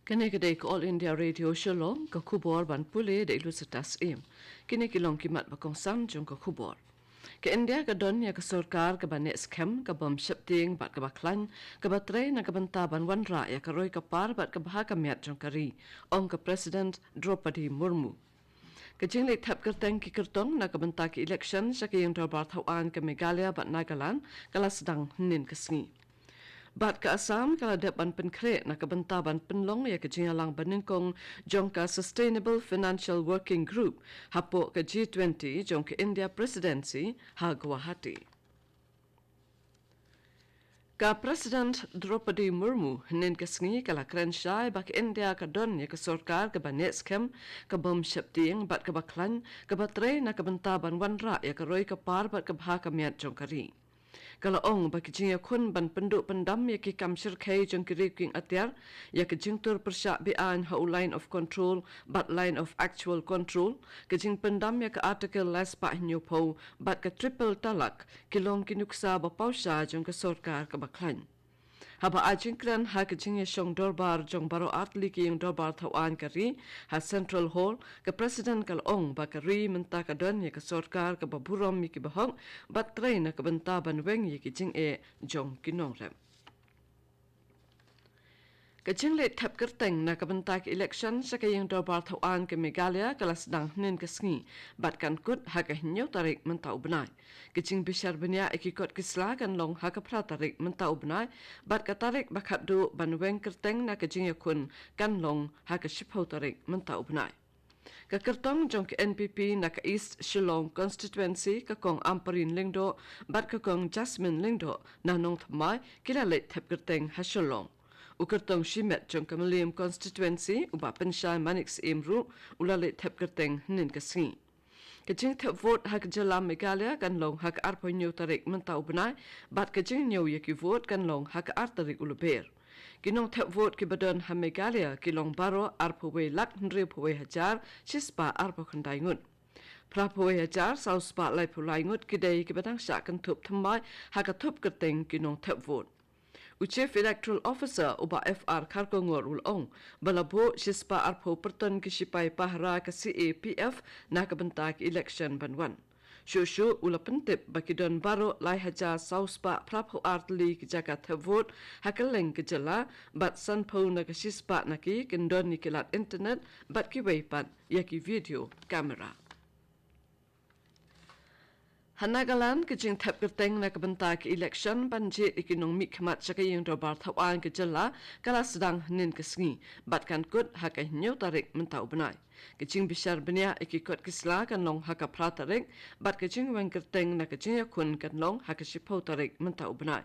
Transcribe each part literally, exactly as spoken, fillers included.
Kane ka dei ka All India Radio Shillong, ka khubor ban pule da i Lusitas Im. Kine ki long ki mat ba kongsan jong ka khubor. Ka India ka don ïa ka sorkar kaba neh skhem, kabym sheptieng bad kaba khlaiñ, kaba trei na ka bynta ban wanrah ïa ka roi ka par bad ka bha ka miat jong ka ri, ong ka President Droupadi Murmu. Ka jingleit thep kyrteng ki kyrtong na ka bynta ki election sha ka ïing dorbar thaw aiñ ka Meghalaya bad Nagaland ka la sdang hynnin ka sngi. Bad ka Assam ka la dep ban pynkhreh na ka bynta ban pynlong ïa ka jingïalang banyngkong jong ka Sustainable Financial Working Group hapoh ka G twenty jong ka India Presidency ha Guwahati. Ka President Droupadi Murmu hynnin ka sngi ka la kren shai ba ka India ka don ïa ka sorkar kaba neh skhem, kabym sheptieng bad kaba khlaiñ, kaba trei na ka bynta ban wanrah ïa ka roi ka par bad ka bha ka miat jong ka ri. Ka la ong ba ki jingïakhun ban pynduh pyndam ïa ki kam shyrkhei jong ki riewkynthei atiar, ïa ka jingtur pyrshah beaiñ ha u Line of Control bad Line of Actual Control, ka jingpyndam ïa ka Article lai spah hynñiewphew bad ka Triple Talaq ki long ki nuksa ba paw sha jong ka sorkar kaba khlaiñ. Haba ai jingkren ha ka jingïashong dorbar jong baroh artylli ki ïing dorbar thaw aiñ ka ri ha Central Hall, ka President ka la ong ba ka ri mynta ka don ïa ka sorkar kaba burom ïa ki bahok bad trei na ka bynta ban weng ïa ki jingeh jong ki nongrep. Ka jingleit thep kyrteng na ka bynta ka election sha ka ïing dorbar thaw aiñ ka Meghalaya ka la sdang hynnin ka sngi bad kan kut ha ka hynñiew tarik mynta u bnai. Ka jingbishar bniah ïa ki kot ki sla kan long ha ka phra tarik mynta u bnai, bad ka tarik ba khatduh ban weng kyrteng na ka jingïakhun kan long ha ka shiphew tarik mynta u bnai. Ka kyrtong jong ka N P P na ka East Shillong Constituency, ka Kong Ampareen Lyngdoh bad ka Kong Jasmine Lyngdoh na Nongthymmai, ki la leit thep kyrteng ha Shillong. U kyrtong shimet jong ka Mylliem Constituency, u Bah Pynshai Manik Syiem ruh u la leit thep kyrteng hynnin ka sngi. Ka jingthep vote ha ka jylla Meghalaya kan long ha ka arphew hynñiew tarik mynta u bnai, bad ka jingñiew ïa ki vote kan long ha ka ar tarik u Lber. Ki nongthep vote kiba don ha Meghalaya ki long baroh arphew wei lak hynriewphew wei hajar shispah arphew khyndai ngut. Phraphew wei hajar saw spah laiphew lai ngut ki dei kiba dang shah kynthup thymmai ha ka thup kyrteng ki nongthep vote. U Chief Electoral Officer, u Bah F R Kharkongor, u la ong ba la buh shispah arphew pyrton ki shipai pahara ka C A P F na ka bynta ka election ban wan. Shuh shuh u la pyntip ba ki don baroh lai hajar saw spah phraphew ar tylli ki jaka thep vote ha kylleng ka jylla, bad sanphew na ka shispah na ki kin don ïa ki lad internet bad kiwei pat ïa ki video camera. Ha Nagaland, ka jingthep kyrteng na ka bynta ka election ban jied ïa ki nongmihkhmat sha ka ïing dorbar thaw aiñ ka jylla ka la sdang hynnin ka sngi bad kan kut ha ka hynñiew tarik mynta u bnai. Ka jingbishar bniah ïa ki kot ki sla kan long ha ka phra tarik, bad ka jingweng kyrteng na ka jingïakhun kan long ha ka shiphew tarik mynta u bnai.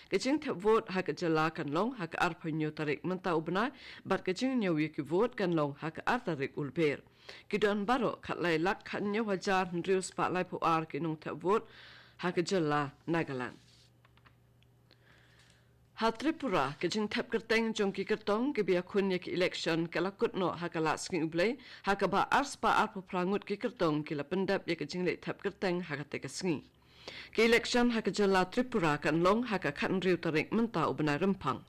Ka jingthep vote ha ka jylla kan long ha ka arphew hynñiew tarik mynta u bnai, bad ka jingñiew ïa ki vote kan long ha ka ar tarik u Lber. Ki don baroh khatlai lak khathynñiew hajar hynriew spah laiphew ar ki nongthep vote ha ka jylla Nagaland. Ha Tripura, ka jingthep kyrteng jong ki kyrtong kiba ïakhun ïa ki election ka la kut noh ha ka lad sngi U Blei, ha kaba ar spah arphew phra ngut ki kyrtong ki la pyndep ïa ka jingleit thep kyrteng ha katei ka sngi. Ka election ha ka jylla Tripura kan long ha ka khathynriew tarik mynta u bnai Rymphang.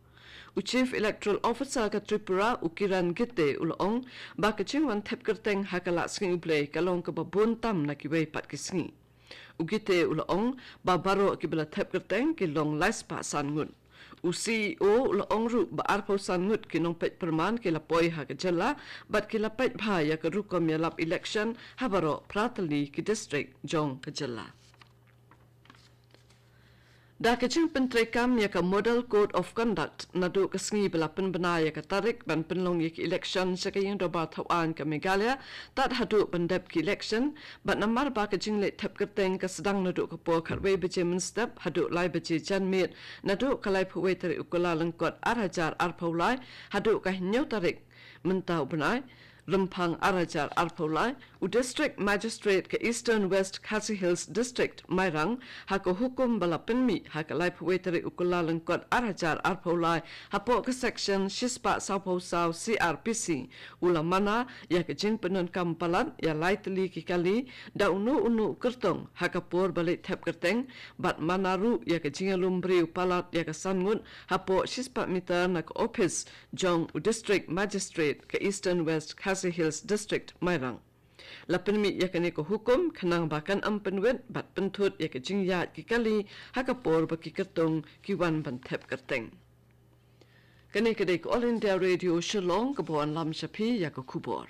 U Chief Electoral Officer ka Tripura, u Kiran Gite, u la ong ba ka jingwan thep kyrteng ha ka lad sngi U Blei ka long kaba bun tam na kiwei pat ki sngi. U Gite u la ong ba baroh kiba la thep kyrteng ki long lai spah san ngut. U C E O u la ong ruh ba arphew san ngut ki nongpeit pyrman ki la poi ha ka jylla, bad ki la peit bha ïa ka rukom ïalap election ha baroh phra tylli ki district jong ka jylla. Da ka jingpyntreikam ïa ka Model Code of Conduct naduh ka sngi ba la pynbna ïa ka tarik ban pynlong ïa ki election sha ka ïing dorbar thaw aiñ ka Meghalaya, tad haduh ban dep ki election, bad namar ba ka jingleit thep kyrteng ka sdang naduh ka por khatwei baje mynstep haduh lai baje janmiet, naduh ka laiphew wei tarik u Kyllalyngkot ar hajar arphew lai haduh ka hynñiew tarik mynta u bnai, Rymphang ar hajar arphew lai, u District Magistrate ka Eastern West Khasi Hills District, Mairang, ha ka hukum ba la pynmih ha ka laiphew wei tarik u Kyllalyngkot ar hajar arphew lai, hapoh ka Section shispah sawphew saw C R P C, u la mana ïa ka jingpyndonkam palat ïa lai tylli ki kali da uno uno u kyrtong ha ka por ba leit thep kyrteng, bad mana ruh ïa ka jingïalum briew palat ïa ka san ngut hapoh shispah meter na ka ophis jong u District Magistrate ka Eastern West Khasi Hills District, Mairang. La pynmih ïa kane ka hukum khnang ba kan ym pynwit bad pynthut ïa ka jingïaid ki kali ha ka por ba ki kyrtong ki wan ban thep kyrteng. Kane ka dei ka All India Radio Shillong kaba wanlam sha phi ïa ka khubor.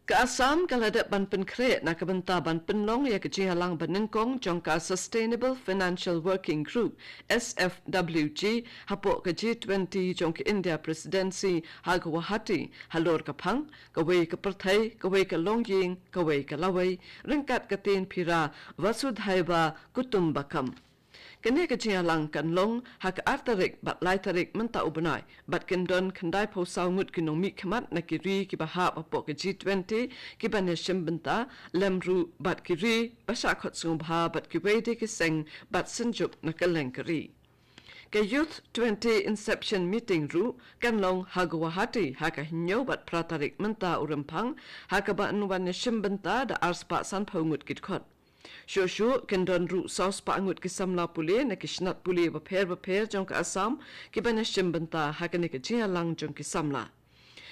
Ka Assam ka la dep ban pynkhreh na ka bynta ban pynlong ïa ka jingïalang banyngkong jong ka Sustainable Financial Working Group, S F W G, hapoh ka G twenty jong ka India Presidency ha Guwahati, halor ka phang, kawei ka pyrthei, kawei ka longïing, kawei ka lawei, ryngkat ka ktien Pira, Vasudhaiva Kutumbakam. Kane ka jingïalang kan long ha ka ar tarik bad lai tarik mynta u bnai, bad kin don khyndai phew saw ngut ki nongmihkhmat na ki ri kiba hap hapoh ka G twenty, kiban ïashim bynta, lem ruh bad ki ri ba shah khot sngewbha bad kiwei de ki seng bad synjuk na kylleng ka ri. Ka Youth twenty Inception Meeting ruh kan long ha Guwahati ha ka hynñiew bad phra tarik mynta u Rymphang, ha kaba yn wan ïashim bynta da arspah sanphew ngut ki dkhot. Shuh shuh kin don ruh sawspah ngut ki samla pule na ki shnat pule bapher bapher jong ka Assam, kiban ïashim bynta ha kane ka jingïalang jong ki samla.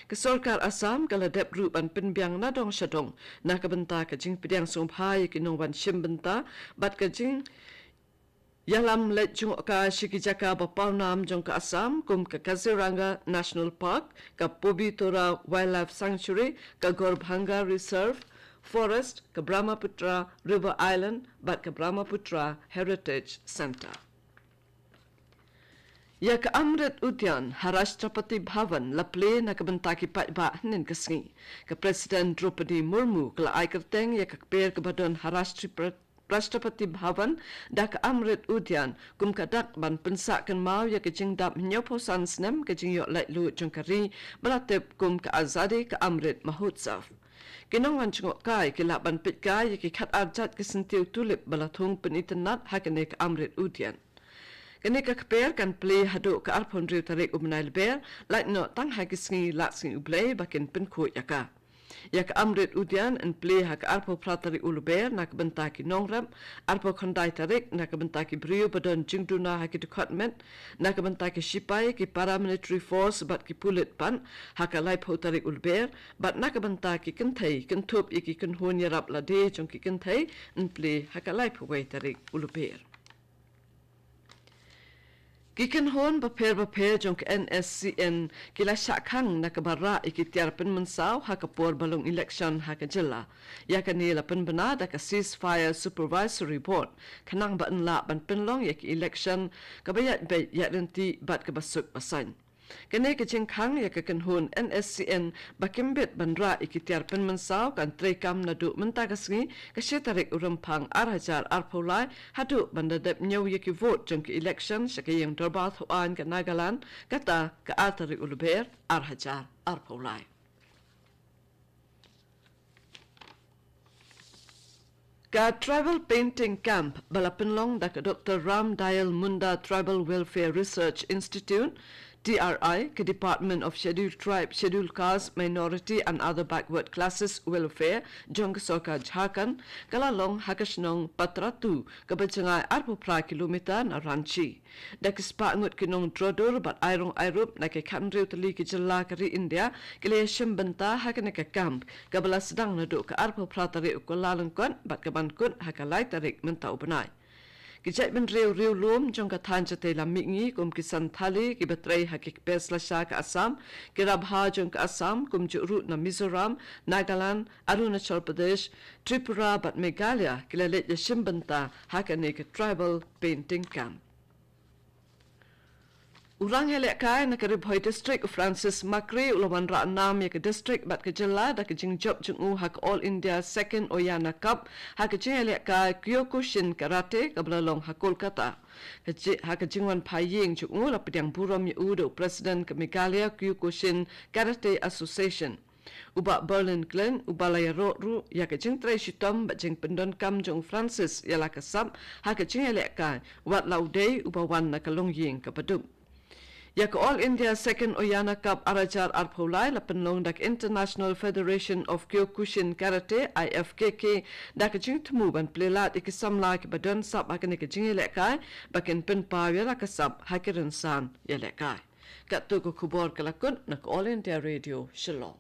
Ka sorkar Assam ka la dep ruh ban pynbiang na dong sha dong na ka bynta ka jingpdiang sngewbha ïa ki nongwan shim bynta bad ka jingïalam leit jngohkai sha ki jaka ba pawnam jong ka Assam, kum ka Kaziranga National Park, ka Pobitara Wildlife Sanctuary, ka Gorbhanga Reserve Forest, ka Brahmaputra River Island bad ka Brahmaputra Heritage Centre. Ïa ka Amrit Udyan ha Rashtrapati Bhavan la plie na ka bynta ki paidbah hynnin ka sngi. Ka President Droupadi Murmu ka la ai kyrteng ïa ka kper kaba don ha Rashtrapati Rashtrapati Bhavan da ka Amrit Udyan kum ka dak ban pynsah kynmaw ïa ka jingdap hynñiewphew san snem ka jingïoh laitluid jong ka ri, ba la tip kum ka Azadi ka Amrit Mahotsav. Ki nongwan jngohkai ki lah ban peitkai ïa ki khatar jait ki syntiew tulip ba la thung pynitynnad ha kane ka Amrit Udyan. Kane ka kper kan plie haduh ka arphew hynriew tarik u bnai Lber, lait noh tang ha ki sngi Laitsngi U Blei ba kin pynkhuid ïa ka. Ïa ka Amrit Udyan yn plie ha ka arphew phra tarik u Lber na ka bynta ki nongrep, arphew khyndai tarik na ka bynta ki briew ba don jingduna ha ki dkhot met, na ka bynta ki shipai, ki paramilitary force bad ki pulit pat ha ka laiphew tarik u Lber, bad na ka bynta ki kynthei, kynthup ïa ki kynhun ïarap lade jong ki kynthei, yn plie ha ka laiphew wei tarik u Lber. Ki kynhun bapher bapher jong ka N S C N ki la shah khang na kaba rah ïa ki tiar pynmynsaw ha ka por ba long election ha ka jylla. Ïa kane la pynbna da ka Ceasefire Supervisory Board, khnang ba yn lah ban pynlong ïa ki election kaba ïaid beit ïaid ryntih bad kaba suk ba saiñ. Kane ka jingkhang ïa ka kynhun N S C N ba kim bit ban rah ïa ki tiar pynmynsaw kan treikam naduh mynta ka sngi, ka shi tarik u Rymphang ar hajar arphew lai, haduh ban da dep ñiew ïa ki vote jong ki election sha ka ïing dorbar thaw aiñ ka Nagaland, kata ka ar tarik u Lber ar hajar arphew lai. Ka Tribal Painting Camp ba la pynlong da ka Doctor Ram Dayal Munda Tribal Welfare Research Institute, T R I, ka Department of Scheduled Tribe, Scheduled Caste, Minority and Other Backward Classes Welfare jong ka sorkar Jharkhand, ka la long ha ka shnong Patratu, kaba jngai arphew phra kilometer na Ranchi. Da ki spah ngut ki nongdro dur bad airung airup na ki khathynriew tylli ki jylla ka ri India ki la ïashim bynta ha kane ka camp, kaba la sdang naduh ka arphew phra tarik u Kyllalyngkot bad kaban kut ha ka lai tarik mynta u bnai. Ki jaitbynriew riewlum jong ka thaiñ shatei lam mihngi kum ki Santhali kiba trei ha ki kper slasha ka Assam, ki Rabha jong ka Assam, kumjuh ruh na Mizoram, Nagaland, Arunachal Pradesh, Tripura bad Meghalaya ki la leit ïashim bynta ha kane ka Tribal Painting Camp. U rangialehkai na ka Ri Bhoi District, u Francis Makri, u la wanrah nam ïa ka district bad ka jylla da ka jingjop jong u ha ka All India Second Oyana Cup ha ka jingialehkai Kyokushin Karate kaba la long ha Kolkata. Ka ji-, ha ka jingwan phai ïing jong u la pdiang burom ïa u da u President ka Meghalaya Kyokushin Karate Association, u Bah Berlin Glenn, uba la ïaroh ruh ïa ka jingtrei shitom bad jingpyndonkam jong u Francis ïa la ka sap ha ka jingialehkai, wat la u dei uba wan na ka longïing kaba duk. Ïa ka All India Second Oyana Cup ar hajar arphew lai la pynlong da ka International Federation of Kyokushin Karate, I F K K, da ka jingthmu ban plie lad ïa ki samla kiba don sap ha kane ka jingialehkai ba kin pynpaw ïa la ka sap ha ki rynsan ïalehkai. Katto ka khubor ka la kut na ka All India Radio Shillong.